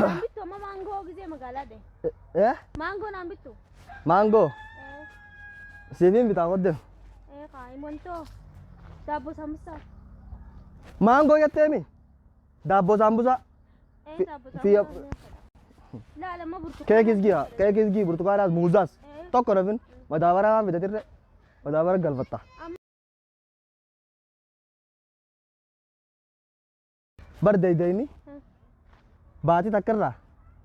Naan bittu amma maangoo gisee magaalaa deeme. Eh? Maangoo naan bittu. Maangoo. Eh, Siifin bitaa qoddem. eh, kaa montoo. Daabboo saambusaa. Maangoo jetteemi. Daabboo saambusaa. Eh, Fi- daabboo fi- saambusaa. Laala amma burtukaana. Keekis gi'a. Keekis gii burtukaanaas muuzaas. Tokko nafin madaabara waan bitatirre madaabara galfatta. Bar deydeyni baatii takka irraa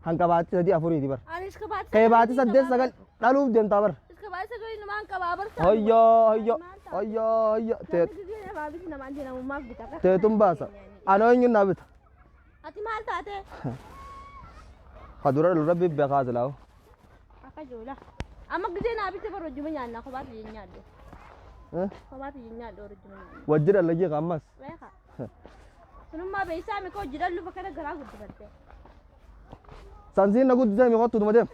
hanqa baatii sadii afuriiti bar. Ani iska baatii Kee baatii saddeet sagal dhaluuf deemtaa bar. Iska baatii sagal namaan qabaa barta. Hoyyoo hoyyoo hoyyoo hoyyoo teetun baasa. Anoo eenyuun naa bita. Ati maal taate? Ka dura dhalu rabbi beekaa silaawu. Akka joola. Amma gisee naa bite bar wajjuma nyaannaa kophaatti hin nyaadhu. Kophaatti hin nyaadhu wajjuma nyaanna. Wajji dhalla jeeqa ammas. Beeka. Sunummaa beeysaa mi koo jidhan lufa kana garaa guddifatte. Sansiin na guddisee mi kottu tuma deem.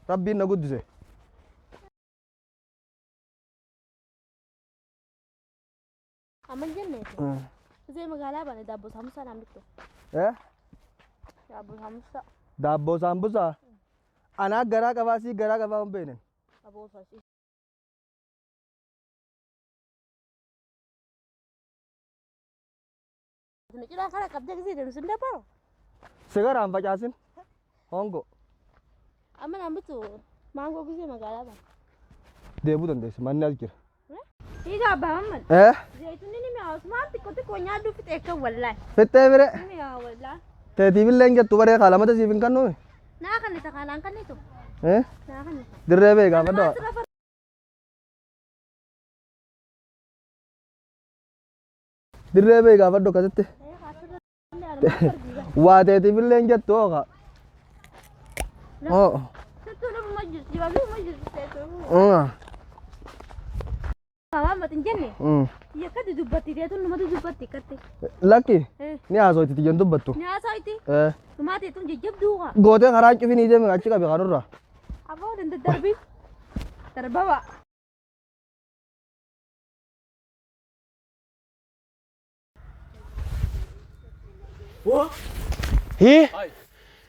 Rabbiin na guddise. Amma hin jenneeti. Gisee magaalaa baane daabboo saamusaa naan bittu. Eh? Daabboo saamusaa. Daabboo saambusaa. Anaa garaa qabaa sii garaa qabaa hin beekne. Aboo faasii. Cinaa kana qabdee gisee deemsu hin dabbaru. Sigaraan facaasin. Hongo. Amma naan bittu maangoo gisee magaalaa baane. Deebuu dandeessi manni as jira. Hiika abbaa Mammad. Eh? Zayituunni ni mi'aawa. Maal xiqqoo xiqqoo nyaadhu fixee kan wallaahi. Fixxee bire. Ni mi'aawa wallaahi. Teetiifillee hin jettu baree kaalamata siif hin kennuumi. Naa kannita kanaan kannitu. Eh? Naa kannita. Dirree bee gaafadhu. Maal sirra Dirree bee gaafadhu akkasitti. Waa teetiifillee hin jettu hooka. Oo. Sittuu dhufuma jirti. Dibaabee jirti. Mm. Maammat hin jenne. Mm. Yakkatti dubbatti teetuun numatu dubbatti akkatti. Lakki ni haasoo itti iyyan dubbattu. Ni haasoo itti. Eh. Numaa teetuun jajjabduu haa. Gootee karaan cufinii deeme achi qabe kanurraa. Aboo dandadarbi. Darbaba. Hii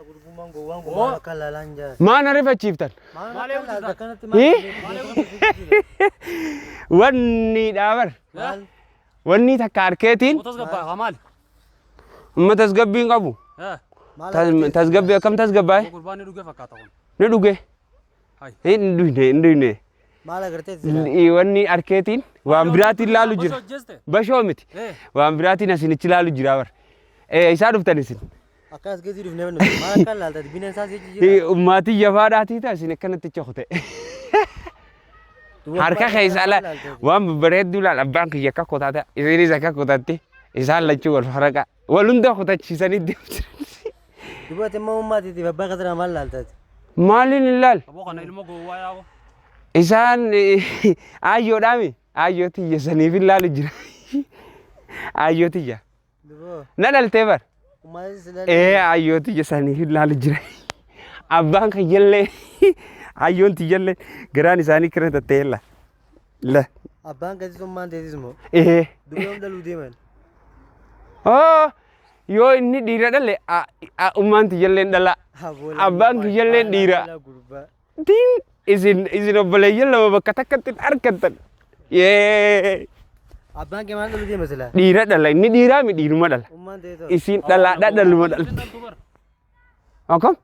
Gurgummaan gowwaan kun maal akka laalaan jaa. maa na rifachiiftan? Maal akka laalta akkanatti Hii? maal Wanni dhaabar. Maal? Wanni takka harkeetiin Tasgabbaa haa maali? amma tasgabbii hin qabu. Maal Tasgabbii akkam tasgabbaa'e? Gurbaan ni dhuge fakkaata kun. Ni dhuge. Hai. Hin dhugne hin dhugne. Maal agartee jira? Wanni harkeetiin waan biraatiin laalu jira. Bashoo hojjeste? Bashoo miti. Eh. Waan biraatiin asinichi laalu jira bar. Isaa dhuftan isin. Akkanas geesii dhufnee bannu. Maal akka laalta bineensaa sichi jira. Maatii jabaadhaatii ta'a isin akkanatti cokte. Harka keessa ala waan babbareedduu laal abbaan kiyya akka kutaata isinis akka kutatti isaan lachuu wal faraqa wal hunda kutachiisanii deemtu. Dubartiin immoo ummaatiitiif abbaa kasira maal laaltaati? Maaliin hin laal? Aboo kana ilma gowwaa yaa'u. Isaan aayyoodhaami aayyoo tiyya saniif hin laalu jira. Aayyoo tiyya. Duboo Na dhaltee bar. ummaatis ilaalu. Ee aayyoo tiyya saniif hin laalu jira. Abbaan kiyyallee aayyoon tiyyallee garaan isaanii kira tattee la. La. Abbaan keetis ummaan teetis moo? Ee. Duba yoom dhaluu deeman? Oo yoo inni dhiira dhale ummaan tiyyalleen dhala. Abbaan kiyyalleen dhiira. Gurbaa. Tiin isin isin obboleeyyan lama bakka takkatti hin argattan. Yee Abbaan kee maal dhaluu deema silaa? dhiira dhala inni dhiiraa mi dhiiruma dhala. Ummaan teetoo. Isin dhalaadha dhaluma dhalti. Akkam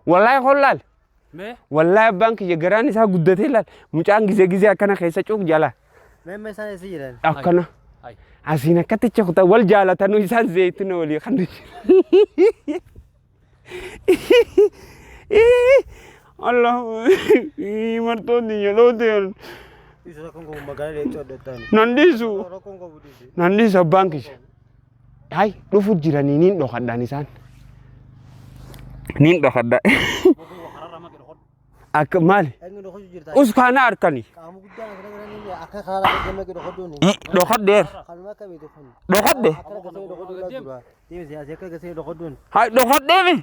wallaahi hollaal. Mee Wallaahi abbaan kiyya garaan isaa guddatee laal mucaan gizee gizee akkana keessa cuuq jala Mee mee isaan eessa jiran? akkana Hai. asiin akkatti kuta wal jaalatanuu isaan zeeyituna walii kan Allah martoonni yeroo ta'an Dhiisu rakkoon qabu magaalaa deemtuu adda addaa. nan dhiisu Rakkoon qabu dhiisi. nan dhiisu abbaan kiyya. Hai dhufu jiranii niin dhokadhaan isaan. Niin dhokadha. Kararra maqe dhokadhu. Akka maali? Eenyu dhokochu jirta? Uskaana harkani. Qaama guddaan akkana godhanii akka karaa irra maqe dhokodhuuni. Dhokadheer. Kanuma akkamiitu kun? Dhokadhe. Akkana gasee dhokodhuun dura. Deemsi asii akka gasee dhokodhuun. Hai dhokadheemi.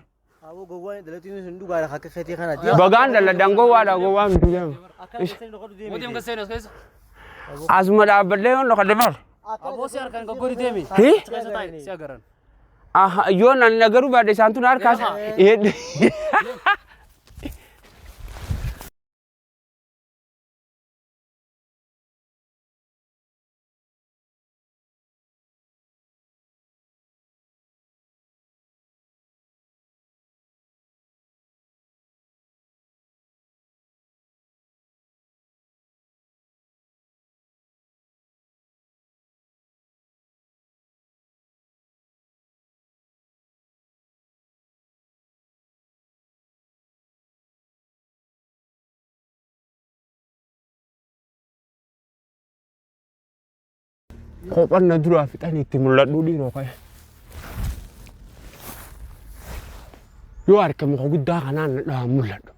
Aboo gowwaan dhalatiin sun dhugaadha akka keetii kana. Bagaan dhala gowwaadha gowwaa miti jedhama. Akkana gasee dhokodhu Mootii deemsi. hanga seenu as keessa. Asuma dhaabbadhee yoon dhokadhe maal? Aboo si harkaan gaggori deemi. Hii? Achi keessa taa'i si agaran. Aha, yoo nan agaruu baadhe isaantu na harkaas. Kophaan na duraa fixanii itti mul'adhuu dhiiroo ka'e. Yoo harka muka guddaa kanaan na dhahan mul'adhu.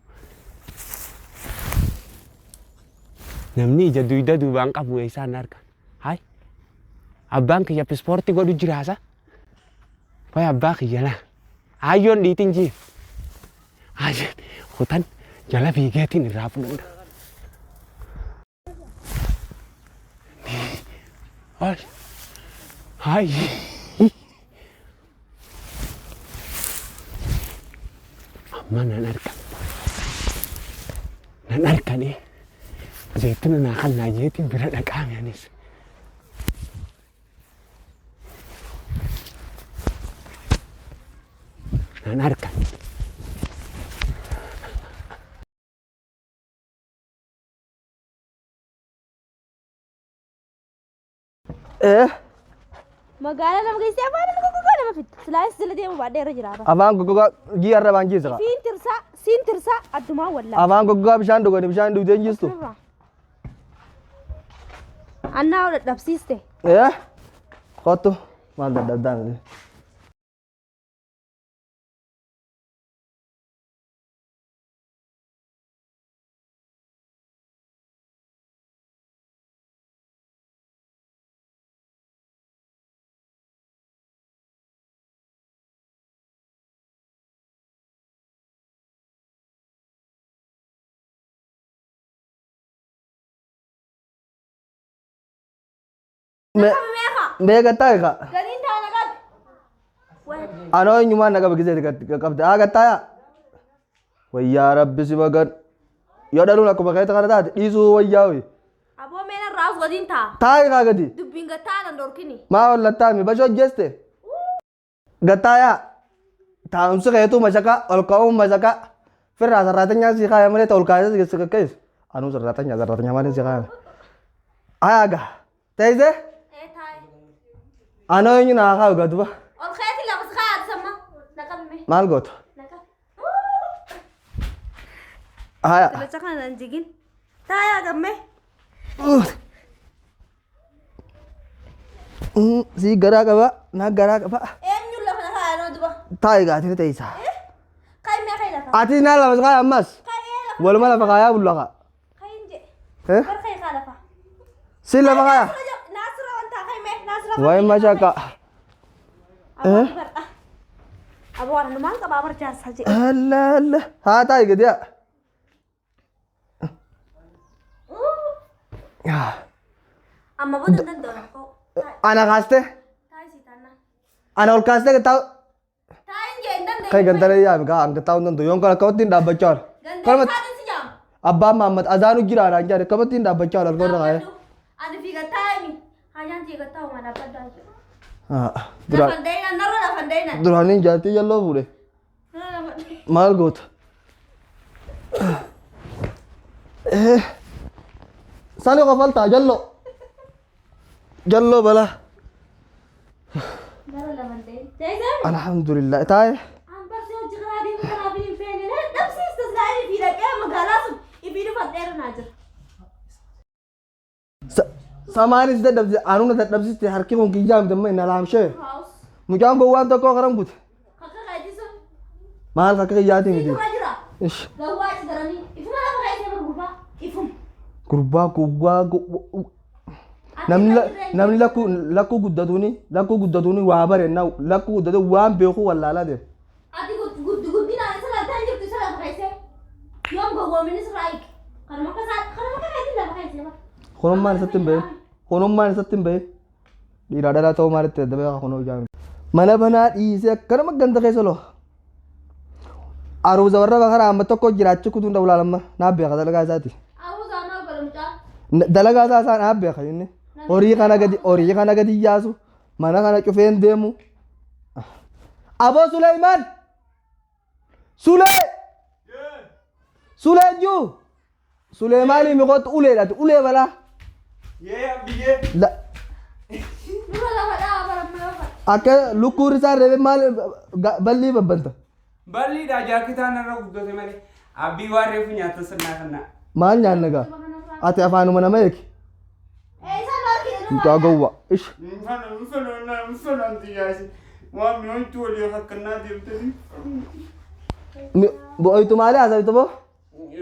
Namni ija duyda duubaan qabu eessaan na arga. Hayi abbaan kiyya pispoortii godhu jiraasa. Wayi abbaa kiyya laa. Aayyoon dhiitiin jii. Aayyoon kutan jala fiigeetiin irraa fudhadha. Ay. Ay. Amma nan arga. Nan argane. Zaytuna naa kannaa jeetiin bira dhaqaame anis. Nan arga. Eh, Magaalaa nama geessee afaan nama goggogaa nama fidda. Silaayis jala deemu baadhee irra jira. Afaan goggogaa gii arrabaan jiisa. Siin tirsaa siin tirsaa addumaa wallaa. Afaan goggogaa bishaan dhugani bishaan dhugdee hin jiistu. Annaa dadhabsiiste. Eh, kottu maal dadhabdaa miti. Mee gattaa egaa. Gadiin taana qabi. Anoo eenyumaan na qaba gisee qabde. Haa gattaayaa. Wayyaa rabbi si bagan. Yoo dhaluun akkuma keessa kana taate dhiisuu wayyaa hoyi. Aboo meena raas gadiin taa. Taa'i kaa gadi. Dubbiin gattaa nan dhorkini. Maa wallattaa mi bashoo jeste. Gattaayaa. Taa'umsi keetuu mashaqaa ol ka'uun mashaqaa. Firraa sarraatanyaa sii kaaya malee ta ol kaasee si kakkeessu. Anuu sarraatanyaa sarraatanyaa malee si kaaya. Haa gaa. Teessee. Ee taa'i. Anoo eenyu naa kaa'u gaa duba. Ol keeti lafa si kaa'aati samma. Na qabi mee. Maal goota? Na qabi. Haya. Lacha kana nan jigin. Taayaa gammee. Sii garaa qaba. Naa garaa qaba. Eenyu lafa na kaa'aa noo duba. Taa'i gaa ati teessa. Ka'i mee ka'i lafa. Ati naa lafa si kaaya ammas. Ka'i lafa. Waluma lafa kaayaa bulla kaa. Ka'i hin jedhe. Eh? Bar ka'i kaa lafa. Si lafa kaaya. Naasira wanta ka'i mee naasira. Wayi mashaqa. Eh? Aboo waan numaan qabaa bar jaarsaa jedhe. Alla alla. Haa taa'i gadi haa. Amma booda hin danda'u. Ana kaaste. Taa'i si taanaa. Ana ol kaastee taa'u. Taa'i hin jedhe hin danda'u. Kai gantara yaami kaa hanga taa'u hin danda'u. Yoon kana akkamitti hin dhaabbachaa oolu. Gandeen taa'i si jaam. Abbaan Mahammad azaanu jira anaan jedhe akkamitti hin dhaabbachaa oolu alkoon kaa'ee. Ani fiiga taa'imi. Hajaan fiiga taa'u ma dhaabbadhaa jiru. Duraan Lafan dayina narra lafan dayina. duraaniin jaartii jalloo fuudhe. Narra lafan dayina. Maal goota? Sani kofaltaa jalloo. Jalloo balaa. Narra lafan dayina. Teessee. Alhamdulillah. Taa'e. An barsee hojii karaa deemu kanaaf hin feene. Dhabsiista silaa inni fi dhaqee magaalaa sun ifii dhufadheera naa jira. Samaanis dadhabse anuu na dadhabsiste harki kun kiyyaa miti amma inni laamshee. Haus. Mucaan gowwaan tokko karan kute. Kakka keetii sun. Maal akka kiyyaati miti. Dura jira. Ish. Gawwaa achi daranii. Ifuma lafa keessee bar gurbaa. Ifuma. Gurbaa gowwaa gowwaa. Namni namni lakkuu lakkuu guddatuuni lakkuu guddatuuni waa barenna lakkuu guddatu waan beeku wallaalaa deema. Ati guddinaan isa laaltaa hin jirtu isa lafa keessee. Yoom gowwoominis irraa hiike. Kanuma akka isaa kanuma akka keetiin lafa keessee bar. Kunummaan isatti hin bahin. Kunummaan isatti hin bahin. Dhiiraa dhalaa ta'uu maalitti adda beekaa kunoo ijaan. Mana banaa dhiisee akkanuma ganda keessa lo'a. Aruuza warra bakaraa amma tokko jiraachuu kutuun dhawlaa lamma naa beeka dalagaa isaati. Aruuza maal godha mucaa? Dalagaa isaa isaa naa beeka inni. Horii kana gadi yaasu mana kana cufeen deemu. Aboo Suleymaan! Sulee! Suleen juu! Suleymaanii miqootu uleedhaati ulee balaa. Yee abbiyyee. La Nurra lafa dhaa baramma lafa. Akka lukkuun isaa reebe maal ballii babbanta. Balliidha jaakitaan irra guddate malee. Abbii waan reefu nyaata sirnaa kana. Maal nyaanna gaa? Ati afaanuma nama eegi. Eessa markii Mucaa gowwa. Ish. Nfana xiyyaasi. Waan mi'oontu walii hakkanaa deemtanii. Bo'oytu maali haasawtu boo?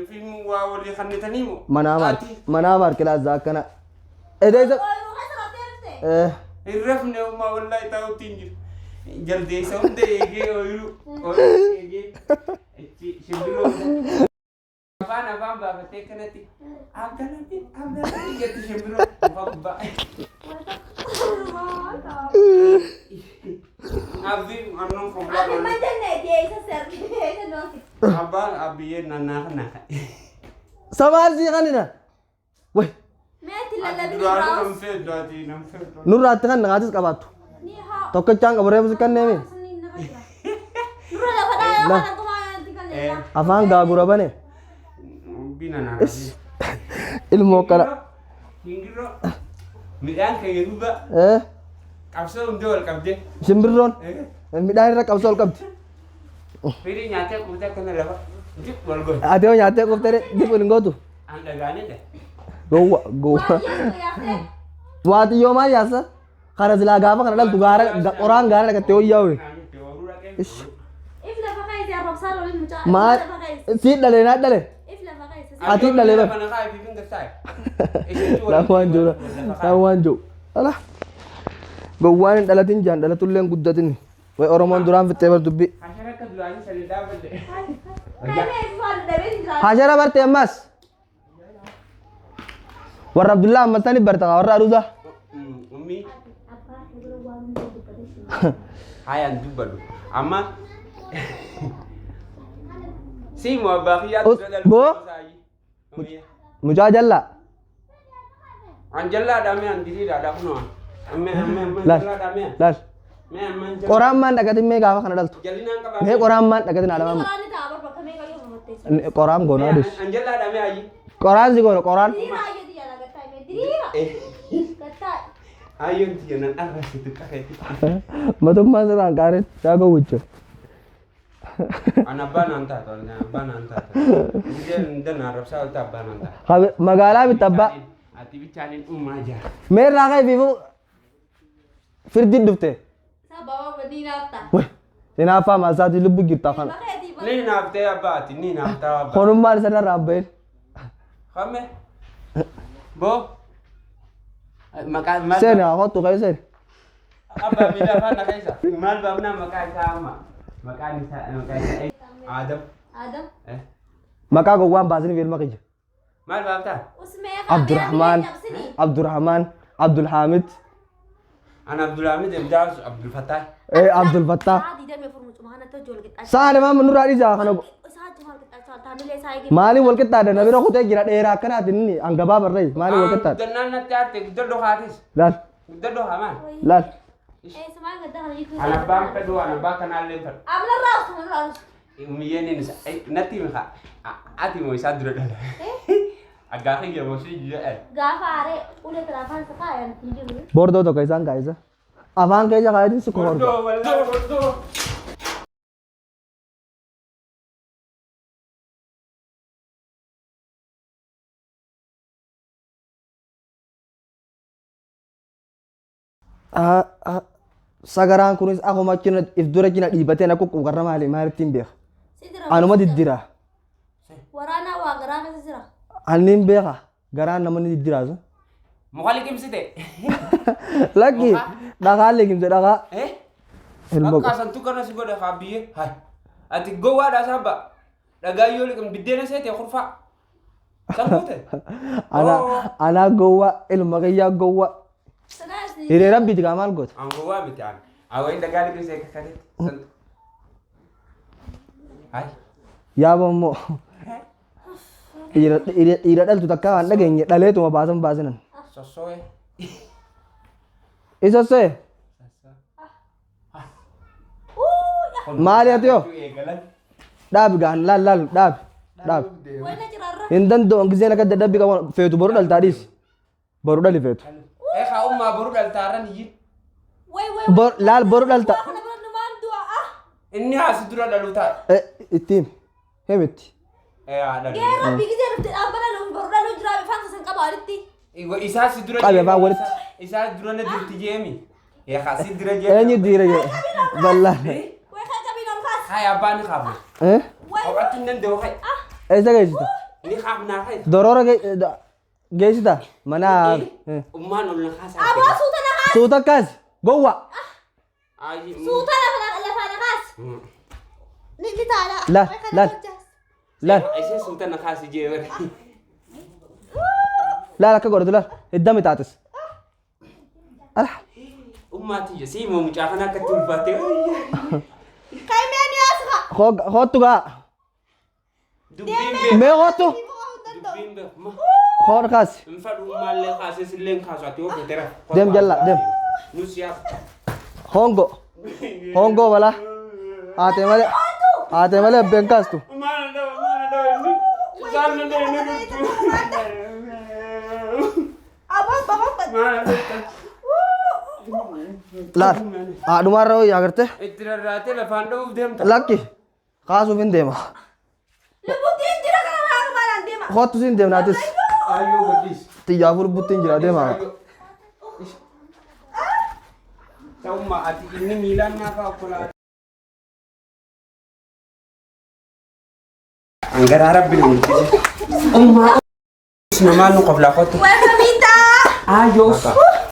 Fiilmii waa walii kannitanii moo? Manaa maarki. Manaa maarki laazaa akkana. Edeessa. Ooyiruu keessa raftee dhufte. Hin rafne ummaa wallaahi taa'utti hin jiru. Jaldeessa hunda eegee ooyiruu eegee itti shimbirroo hunda. Afaan afaan baafattee kanatti abdalatti abdalatti jetti shimbirroo muka gubbaa. Abdii annoon Abbi kombulaa. man jenne eessa serbi eessa nooti. Abbaan abbiyyee nannaa kana. Samaal sii kanina. Way Meetti lallabni Duraanuu raawus. nan feetu ati nan feetu. Nurraatti kan naqaatis qabaattu. Ni haa. Tokkichaan qabu reefu si kanneemi. Nurra lafa dhaa yoo La. kana kumaa yanti kalleessa. Afaan gaagura bane. Bina naa. Ilmoo kana. Hingirroo. Midhaan keenya duuba Eh qabsoo hundee wal qabdee. Shimbirroon midhaan irra qabsoo ol qabdi. Firii nyaatee quutee akkana lafa dip wal godhe. Ati yoo nyaattee quuftee dip wal hin gootu. An dhagaanidha. Gowwa gowwa. Waatiyyoo maal yaasa? Kana silaa gaafa kana dhaltu gaara qoraan gaara dhaqattee wayyaa'u. If lafa keessa arrabsaa looliin mucaa. Maal If lafa keessa. sii dhale naa dhale. If lafa keessa. Ati dhalee bar. Laan waan jiru laan waan jiru. Ala. Gowwaan hin dhalatin jaan dhalatullee hin guddatin. Way Oromoon duraan fixxee bar dubbii. Hashara akka duraanii sanii dhaabbatte. Kaimee ifaan dhabee jira. Hashara barte ammas. Warra Abdullaa ammas tani barta warra Aruuza. Ummi Abbaa yeroo waan hunda dubbate. hayaan dubbadhu. Amma siimu abbaa kiyyaa Boo? Mucaa jallaa. An jallaadha mee an diriiraadha kunoo. Amme amme amme Laal. jallaadha mee. Laal. Mee amma Qoraan maan dhaqatin mee gaafa kana dhaltu. Jallinaan qabaa. Mee qoraan maan dhaqatin haadha maama. Qoraanni ta'a barba kamee qayyoo babattee. Qoraan goona adus. An jallaadha mee ayyi. Qoraan si goona qoraan. Diriira ayyoo xiyyaara gattaa mee diriira. Gattaa. Ayyoon tiyya nan arrasitu qafeeti. Matummaan sirraan qaareen yaa gowwicha. An abbaa naan taatu an abbaa naan taatu. Hundee naan rabsaa olta abbaa naan taatu. Magaalaa bitta abbaa. Ati bichaaniin uumaa jira. Mee irraa ka'e fiifuu firdi dhufte. Sababa badii naafta. Wai hinaaffaa maasaatii lubbu jirta kana. Bakka Ni naaftee abbaa ati ni naaftaa abbaa. Konummaan isa irraa hin bahin. Kame. Boo. Maqaa maal? Seeni haa kottu ka'e seeni. Abbaa miila afaan na keessa. Maal baafnaa maqaa isaa amma? Maqaan isaa maqaa isaa Adam. Adam. Eh. Maqaa gowwaan baasiniif ilma kiyya. Maal baaftaa? Usmee Abdurrahmaan, Abdurrahmaan, Abdulhamid, An Abdulhamid Ibdaas Abdul Fattah. Abdul Fattah. Sa'a 24 mucuma kanatti hojii wal qixxaachaa. Sa'a lama nurraa dhiisaa kana. Sa'a cuma wal qixxaachaa taamilee isaa eegee. Maaliin wal qixxaadha? Na bira kutee jira dheeraa akkanaati inni hangabaa barree maaliin wal qixxaadha? Guddannaan natti aarte guddadhu haatis. Laal Guddadhu hamaan. laal. Eessumaa gadda kana jitu. An abbaan fedhu an abbaa kanaallee fedhu. Amla raas mun raas. Miyyeen isa natti himi haa ati moo isaa dura dhala. Aggaa kiyya moo si jedhe. Gaafa aaree ulee kana afaan isaa kaayan hin jiru. Bordoo tokko isaan kaayisa. Afaan keessa kaayatiin si kohorga. Bordoo wallaa bordoo. Sagaraan kunis akkuma achina if dura jina dhiibatee na quqquuqarra maali maalittiin beeka. Si jira. Anuma diddira. Waraanaa waa garaa keessa jira. Anniin beeka garaan namni diddiraasu. Muka liqimsite. Lakki dhagaa liqimse dhagaa. Eh? Ilma Bakka santu kana si godhe haa biyyee. Hai. Ati gowwaadha sabba. Dhagaa yoo liqim biddeena seete kurfaa. San goote. Ana anaa gowwaa ilma kiyyaa gowwaa. Sanaas Hiree rabbiiti gaa maal goota? An gowwaa miti an. Awwayin dhagaa liqimsee kakkateetti. Santu. Hai. Yaaba immoo dhiira dhiira dhiira dhaltu takka waan dhageenye dhaleetuma baasan baasinan. Sossoe. Isa see maali ati yoo dhaabi gaan laal laal dhaabi dhaabi. Wayna jiraarra. Hin danda'u giseen akka dadhabbii qabu feetu boru dhaltaa dhiisi. Boru dhali feetu. Eh haa ummaa boru dhaltaarran iyyi. Way way. Laal boru dhalta. Kana bira numaan du'a ah. Inni haasi dura dhaluu ta'a. Eh, itti himi. Himitti. Eh haa dhalu. Gee rabbi gisee dhufte dhaabbata nuuf boru dhaluu jira bifaan san qaba walitti. Isaa si dura Qabe afaan walitti. Isaa dura na dirti jeemi. Eh haa si dira jeemi. Eenyu diira jedhe. Bal'aa. Way kan qabiin ol kaas. Hai abbaa ni kaafna. Eh? Way. Kophatti hin danda'u hai. Eessa geessita? Ni kaafnaa hai. Doroora geessita? Mana. Eh. Ummaan ol na kaasaa. Aboo suuta na kaas. Suuta kaasi. Gowwa. Suuta lafa lafa na kaas. Ni ni taala. Laal, laal. Laal. Isheen suuta na kaasi jee bari. Laal akka godhatu laal. Hidda mitaatis. Ala. Ummaa tiyya sii moo mucaa kana akkatti ulfaatte. Kaimeen yaasqa. Hoottu gaa. Dubbiin beeku. Mee hoottu. Dubbiin beeku. Ma Hoodha kaasi. hin fadhu ummaallee kaasee sillee hin kaasu ati yoo feetera. Deem jalla, deem. Nus yaa. Hongo. Hongo balaa. Haatee malee. Haatee malee abbeen kaastu. Maana dhawa maana dhawa inni. Isaan na dhawa inni dhuftu. Aboo baboo. Maana dhawa. Laal. Haadhumaarra wayyaa agartee. Itti rarraatee lafaan dha'uuf deemta. Lakki. Kaasuuf hin deema. Lubbuutiin jira kana maal maalaan deema. Hoottu siin deemna atis. Ayyoo gadhiis. Xiyyaafuu lubbuutti hin jira deema. Ta'ummaa ati inni miilaan naafaa okkolaa. Angaraa rabbi nu mul'ise. Ummaa namaan nu qoflaa kottu. Way kamiitaa. Ayyoo.